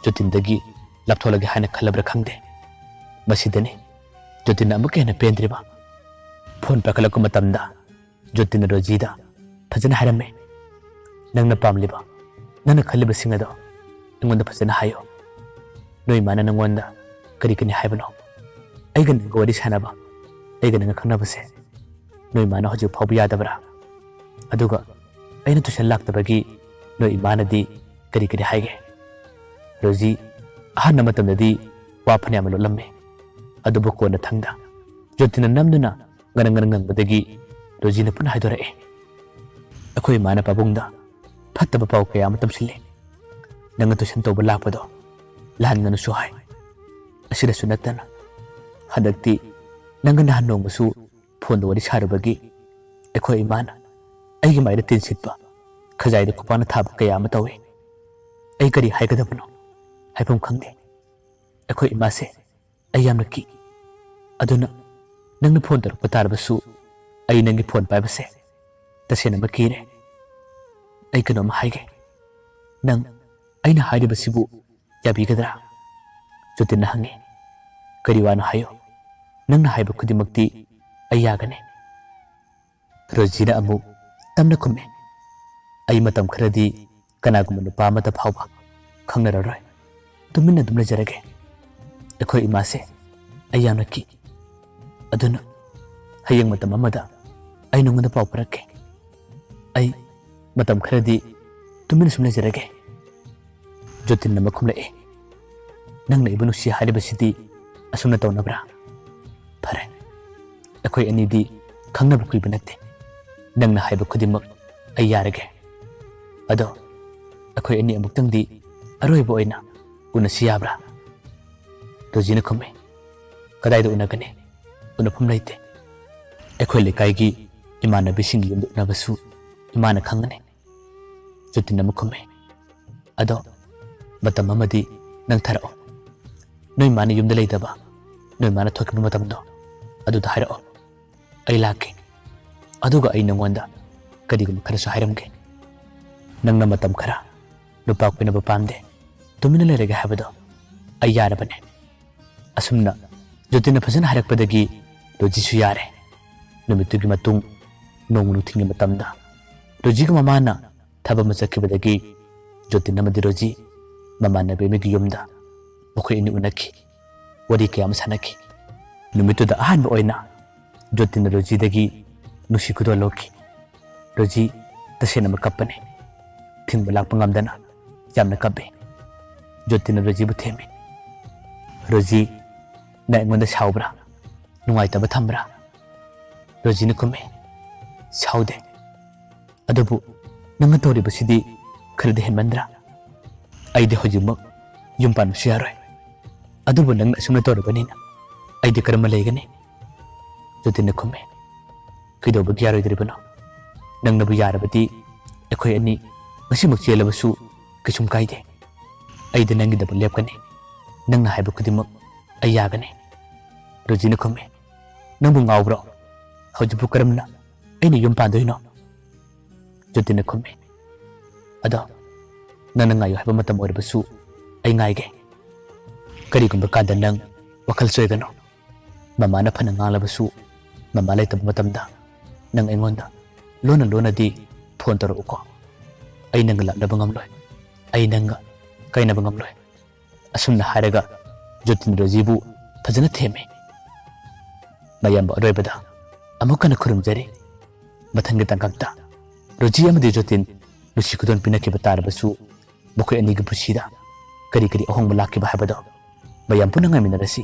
ꯖꯣꯇꯤꯟꯗꯒꯤ ꯂꯥꯞꯊꯣꯛꯂꯒꯦ ꯍꯥꯏꯅ ꯈꯜꯂꯕ꯭ꯔꯥ ꯈꯪꯗꯦ꯫ ꯃꯁꯤꯗꯅꯤ ꯖꯣꯇꯤꯟꯅ ꯑꯃꯨꯛꯀ ꯍꯦꯟꯅ ꯄꯦꯟꯗ꯭ꯔꯤꯕ꯫ ꯐꯣꯟ ꯄꯥꯏꯈꯠꯂꯛꯄ ꯃꯇꯝꯗ ꯖꯣꯇꯤꯟꯅ ꯔꯣꯖꯤꯗ ꯐꯖꯅ ꯍꯥꯏꯔꯝꯃꯦ, "ꯅꯪꯅ ꯄꯥꯝꯂꯤꯕ, ꯅꯪꯅ ꯈꯜꯂꯤꯕꯁꯤꯡ ꯑꯗꯣ ꯑꯩꯉꯣꯟꯗ ꯐꯖꯅ ꯍꯥꯏꯌꯨ꯫ ꯅꯣꯏ ꯏꯃꯥꯅ ꯅꯪꯉꯣꯟꯗ ꯀꯔꯤ ꯀꯔꯤ ꯍꯥꯏꯕꯅꯣ? ꯑꯩꯒ ꯅꯪꯒ ꯋꯥꯔꯤ ꯁꯥꯟꯅꯕ, ꯑꯩꯒ ꯅꯪꯒ ꯈꯪꯅꯕꯁꯦ ꯅꯣꯏ ꯏꯃꯥꯅ ꯍꯧꯖꯤꯛ ꯐꯥꯎꯕ ꯌꯥꯗꯕ꯭ꯔꯥ? ꯑꯗꯨꯒ ꯑꯩꯅ ꯇꯨꯏꯁꯟ ꯂꯥꯛꯇꯕꯒꯤ ꯅꯣꯏ ꯏꯃꯥꯅꯗꯤ ꯀꯔꯤ ꯀꯔꯤ ꯍꯥꯏꯒꯦ?" ꯔꯣꯖꯤ ꯑꯍꯥꯟꯕ ꯃꯇꯝꯗꯗꯤ ꯋꯥ ꯐꯅꯌꯥꯝ ꯂꯣꯠꯂꯝꯃꯦ, ꯑꯗꯨꯕꯨ ꯀꯣꯟꯅ ꯊꯪꯗ ꯖꯣꯇꯤꯟꯅ ꯅꯝꯗꯨꯅ ꯉꯔꯪ ꯉꯔꯪ ꯉꯪꯕꯗꯒꯤ ꯔꯣꯖꯤꯅ ꯄꯨꯟꯅ ꯍꯥꯏꯗꯣꯔꯛꯑꯦ꯫ "ꯑꯩꯈꯣꯏ ꯏꯃꯥꯅ ꯄꯥꯕꯨꯡꯗ ꯐꯠꯇꯕ ꯄꯥꯎ ꯀꯌꯥ ꯑꯃ ꯇꯝꯁꯤꯜꯂꯦ꯫ ꯅꯪꯅ ꯇꯨꯏꯁꯟ ꯇꯧꯕ ꯂꯥꯛꯄꯗꯣ ꯂꯥꯟꯒꯅꯨꯁꯨ ꯍꯥꯏ꯫ ꯑꯁꯤꯗꯁꯨ ꯅꯠꯇꯅ ꯍꯟꯗꯛꯇꯤ ꯅꯪꯒ ꯅꯍꯥꯟ ꯅꯣꯡꯃꯁꯨ ꯐꯣꯟꯗ ꯋꯥꯔꯤ ꯁꯥꯔꯨꯕꯒꯤ ꯑꯩꯈꯣꯏ ꯏꯃꯥꯅ ꯑꯩꯒꯤ ꯃꯥꯏꯗ ꯇꯤꯟ ꯁꯤꯠꯄ, ꯈꯖꯥꯏꯗ ꯈꯨꯄꯥꯛꯅ ꯊꯥꯕ ꯀꯌꯥ ꯑꯃ ꯇꯧꯏ꯫ ꯑꯩ ꯀꯔꯤ ꯍꯥꯏꯒꯗꯕꯅꯣ? ꯍꯥꯏꯐꯝ ꯈꯪꯗꯦ꯫ ꯑꯩꯈꯣꯏ ꯏꯃꯥꯁꯦ ꯑꯩ ꯌꯥꯝꯅ ꯀꯤ꯫ ꯑꯗꯨꯅ ꯅꯪꯅ ꯐꯣꯟ ꯇꯧꯔꯛꯄ ꯇꯥꯔꯕꯁꯨ ꯑꯩ ꯅꯪꯒꯤ ꯐꯣꯟ ꯄꯥꯏꯕꯁꯦ ꯇꯁꯦꯡꯅꯃꯛ ꯀꯤꯔꯦ꯫ ꯑꯩ ꯀꯩꯅꯣꯝ ꯍꯥꯏꯒꯦ꯫ ꯅꯪ ꯑꯩꯅ ꯍꯥꯏꯔꯤꯕꯁꯤꯕꯨ ꯌꯥꯕꯤꯒꯗ꯭ꯔꯥ?" ꯖꯣꯇꯤꯟꯅ ꯍꯪꯉꯤ꯫ "ꯀꯔꯤ ꯋꯥꯅꯣ ꯍꯥꯏꯌꯨ꯫ ꯅꯪꯅ ꯍꯥꯏꯕ ꯈꯨꯗꯤꯡꯃꯛꯇꯤ ꯑꯩ ꯌꯥꯒꯅꯤ꯫" ꯔꯣꯖꯤꯅ ꯑꯃꯨꯛ ꯇꯞꯅ ꯈꯨꯝꯃꯤ꯫ "ꯑꯩ ꯃꯇꯝ ꯈꯔꯗꯤ ꯀꯅꯥꯒꯨꯝꯕ ꯅꯨꯄꯥ ꯑꯃꯠꯇ ꯐꯥꯎꯕ ꯈꯪꯅꯔꯔꯣꯏ꯫ ꯇꯨꯃꯤꯟꯅ ꯑꯗꯨꯝ ꯂꯩꯖꯔꯒꯦ꯫ ꯑꯩꯈꯣꯏ ꯏꯃꯥꯁꯦ ꯑꯩ ꯌꯥꯝꯅ ꯀꯤ꯫ ꯑꯗꯨꯅ ꯍꯌꯦꯡ ꯃꯇꯝ ꯑꯃꯗ ꯑꯩ ꯅꯉꯣꯟꯗ ꯄꯥꯎ ꯐꯥꯎꯔꯛꯀꯦ꯫ ꯑꯩ ꯃꯇꯝ ꯈꯔꯗꯤ ꯇꯨꯃꯤꯟꯅ ꯁꯨꯝ ꯂꯩꯖꯔꯒꯦ꯫" ꯖꯣꯇꯤꯟꯅ ꯑꯃꯨꯛ ꯈꯨꯝꯂꯛꯏ꯫ "ꯅꯪꯅ ꯑꯩꯕꯨ ꯅꯨꯡꯁꯤ ꯍꯥꯏꯔꯤꯕꯁꯤꯗꯤ ꯑꯁꯨꯝꯅ ꯇꯧꯅꯕ꯭ꯔꯥ? ꯐꯔꯦ, ꯑꯩꯈꯣꯏ ꯑꯅꯤꯗꯤ ꯈꯪꯅꯕ ꯀꯨꯏꯕ ꯅꯠꯇꯦ꯫ ꯅꯪꯅ ꯍꯥꯏꯕ ꯈꯨꯗꯤꯡꯃꯛ ꯑꯩ ꯌꯥꯔꯒꯦ꯫ ꯑꯗꯣ ꯑꯩꯈꯣꯏ ꯑꯅꯤ ꯑꯃꯨꯛꯇꯪꯗꯤ ꯑꯔꯣꯏꯕ ꯑꯣꯏꯅ ꯎꯅꯁꯤ ꯌꯥꯕ꯭ꯔꯥ?" ꯔꯣꯖꯤꯅ ꯈꯨꯝꯃꯤ꯫ "ꯀꯗꯥꯏꯗ ꯎꯅꯒꯅꯤ? ꯎꯅꯐꯝ ꯂꯩꯇꯦ꯫ ꯑꯩꯈꯣꯏ ꯂꯩꯀꯥꯏꯒꯤ ꯏꯃꯥꯟꯅꯕꯤꯁꯤꯡꯒꯤ ꯌꯨꯝꯗ ꯎꯅꯕꯁꯨ ꯏꯃꯥꯅ ꯈꯪꯒꯅꯤ꯫" ꯖꯣꯇꯤꯟꯅ ꯑꯃꯨꯛ ꯈꯨꯝꯃꯤ꯫ "ꯑꯗꯣ ꯃꯇꯝ ꯑꯃꯗꯤ ꯅꯪ ꯊꯥꯔꯛꯑꯣ꯫ ꯅꯣꯏ ꯃꯥꯅ ꯌꯨꯝꯗ ꯂꯩꯇꯕ, ꯅꯣꯏ ꯃꯥꯅ ꯊꯣꯛꯈꯤꯕ ꯃꯇꯝꯗꯣ ꯑꯗꯨꯗ ꯍꯥꯏꯔꯛꯑꯣ꯫ ꯑꯩ ꯂꯥꯛꯀꯦ꯫ ꯑꯗꯨꯒ ꯑꯩ ꯅꯉꯣꯟꯗ ꯀꯔꯤꯒꯨꯝꯕ ꯈꯔꯁꯨ ꯍꯥꯏꯔꯝꯒꯦ꯫ ꯅꯪꯅ ꯃꯇꯝ ꯈꯔ ꯅꯨꯄꯥ ꯀꯣꯏꯅꯕ ꯄꯥꯝꯗꯦ, ꯇꯨꯃꯤꯟꯅ ꯂꯩꯔꯒꯦ ꯍꯥꯏꯕꯗꯣ ꯑꯩ ꯌꯥꯔꯕꯅꯦ꯫" ꯑꯁꯨꯝꯅ ꯖꯣꯇꯤꯟꯅ ꯐꯖꯅ ꯍꯥꯏꯔꯛꯄꯗꯒꯤ ꯔꯣꯖꯤꯁꯨ ꯌꯥꯔꯦ꯫ ꯅꯨꯃꯤꯠꯇꯨꯒꯤ ꯃꯇꯨꯡ ꯅꯣꯡꯃ ꯅꯨꯡꯊꯤꯜꯒꯤ ꯃꯇꯝꯗ ꯔꯣꯖꯤꯒ ꯃꯃꯥꯅ ꯊꯕꯛ ꯑꯃ ꯆꯠꯈꯤꯕꯗꯒꯤ ꯖꯣꯇꯤꯟ ꯑꯃꯗꯤ ꯔꯣꯖꯤ ꯃꯃꯥꯟꯅꯕꯤ ꯑꯃꯒꯤ ꯌꯨꯝꯗ ꯃꯈꯣꯏ ꯑꯅꯤ ꯎꯅꯈꯤ꯫ ꯋꯥꯔꯤ ꯀꯌꯥ ꯑꯃ ꯁꯥꯟꯅꯈꯤ꯫ ꯅꯨꯃꯤꯠꯇꯨꯗ ꯑꯍꯥꯟꯕ ꯑꯣꯏꯅ ꯖꯣꯇꯤꯟꯅ ꯔꯣꯖꯤꯗꯒꯤ ꯅꯨꯡꯁꯤ ꯈꯨꯗꯣꯜ ꯂꯧꯈꯤ꯫ ꯔꯣꯖꯤ ꯇꯁꯦꯡꯅꯃꯛ ꯀꯞꯄꯅꯤ꯫ ꯊꯤꯡꯕ ꯂꯥꯛꯄ ꯉꯝꯗꯅ ꯌꯥꯝꯅ ꯀꯞꯄꯤ꯫ ꯖꯣꯇꯤꯟꯅ ꯔꯣꯖꯤꯕꯨ ꯊꯦꯝꯃꯤ꯫ "ꯔꯣꯖꯤ, ꯅꯪ ꯑꯩꯉꯣꯟꯗ ꯁꯥꯎꯕ꯭ꯔꯥ? ꯅꯨꯡꯉꯥꯏꯇꯕ ꯊꯝꯕ꯭ꯔꯥ?" ꯔꯣꯖꯤꯅ ꯈꯨꯝꯃꯤ, "ꯁꯥꯎꯗꯦ꯫ ꯑꯗꯨꯕꯨ ꯅꯪꯅ ꯇꯧꯔꯤꯕꯁꯤꯗꯤ ꯈꯔꯗꯤ ꯍꯦꯟꯃꯟꯗ꯭ꯔꯥ? ꯑꯩꯗꯤ ꯍꯧꯖꯤꯛꯃꯛ ꯌꯨꯝ ꯄꯥꯟꯕꯁꯨ ꯌꯥꯔꯣꯏ꯫ ꯑꯗꯨꯕꯨ ꯅꯪꯅ ꯑꯁꯨꯝꯅ ꯇꯧꯔꯕꯅꯤꯅ ꯑꯩꯗꯤ ꯀꯔꯝꯅ ꯂꯩꯒꯅꯤ?" ꯖꯣꯇꯤꯟꯅ ꯈꯨꯝꯃꯤ, "ꯀꯩꯗꯧꯕꯒꯤ ꯌꯥꯔꯣꯏꯗꯧꯔꯤꯕꯅꯣ? ꯅꯪꯅꯕꯨ ꯌꯥꯔꯕꯗꯤ ꯑꯩꯈꯣꯏ ꯑꯅꯤ ꯉꯁꯤꯃꯛ ꯆꯦꯜꯂꯕꯁꯨ ꯀꯩꯁꯨꯝ ꯀꯥꯏꯗꯦ꯫ ꯑꯩꯗꯤ ꯅꯪꯒꯤꯗꯃꯛ ꯂꯦꯞꯀꯅꯤ꯫ ꯅꯪꯅ ꯍꯥꯏꯕ ꯈꯨꯗꯤꯡꯃꯛ ꯑꯩ ꯌꯥꯒꯅꯤ꯫" ꯔꯣꯖꯤꯅ ꯈꯨꯝꯃꯤ, "ꯅꯪꯕꯨ ꯉꯥꯎꯕ꯭ꯔꯣ? ꯍꯧꯖꯤꯛꯄꯨ ꯀꯔꯝꯅ ꯑꯩꯅ ꯌꯨꯝ ꯄꯥꯟꯗꯣꯏꯅꯣ?" ꯖꯣꯇꯤꯟꯅ ꯈꯨꯝꯃꯤ꯫ "ꯑꯗꯣ ꯅꯪꯅ ꯉꯥꯏꯌꯨ ꯍꯥꯏꯕ ꯃꯇꯝ ꯑꯣꯏꯔꯕꯁꯨ ꯑꯩ ꯉꯥꯏꯒꯦ꯫ ꯀꯔꯤꯒꯨꯝꯕ ꯀꯥꯟꯗ ꯅꯪ ꯋꯥꯈꯜ ꯆꯣꯏꯒꯅꯨ꯫ ꯃꯃꯥꯅ ꯐꯅ ꯉꯥꯡꯂꯕꯁꯨ, ꯃꯃꯥ ꯂꯩꯇꯕ ꯃꯇꯝꯗ ꯅꯪ ꯑꯩꯉꯣꯟꯗ ꯂꯣꯟꯅ ꯂꯣꯟꯅꯗꯤ ꯐꯣꯟ ꯇꯧꯔꯛꯎꯀꯣ꯫ ꯑꯩ ꯅꯪꯒ ꯂꯥꯞꯅꯕ ꯉꯝꯂꯣꯏ꯫ ꯑꯩ ꯅꯪꯒ ꯀꯥꯏꯅꯕ ꯉꯝꯂꯣꯏ꯫" ꯑꯁꯨꯝꯅ ꯍꯥꯏꯔꯒ ꯖꯣꯇꯤꯟ ꯔꯣꯖꯤꯕꯨ ꯐꯖꯅ ꯊꯦꯝꯃꯤ꯫ ꯃꯌꯥꯝꯕ ꯑꯔꯣꯏꯕꯗ ꯑꯃꯨꯛ ꯍꯟꯅ ꯈꯨꯔꯨꯝꯖꯔꯤ꯫ ꯃꯊꯪꯒꯤ ꯇꯥꯡꯀꯛꯇ ꯔꯣꯖꯤ ꯑꯃꯗꯤ ꯖꯣꯇꯤꯟ ꯅꯨꯡꯁꯤ ꯈꯨꯗꯣꯜ ꯄꯤꯅꯈꯤꯕ ꯇꯥꯔꯕꯁꯨ, ꯃꯈꯣꯏ ꯑꯅꯤꯒꯤ ꯄꯨꯟꯁꯤꯗ ꯀꯔꯤ ꯀꯔꯤ ꯑꯍꯣꯡꯕ ꯂꯥꯛꯈꯤꯕ ꯍꯥꯏꯕꯗꯣ ꯃꯌꯥꯝ ꯄꯨꯟꯅ ꯉꯥꯏꯃꯤꯟꯅꯔꯁꯤ꯫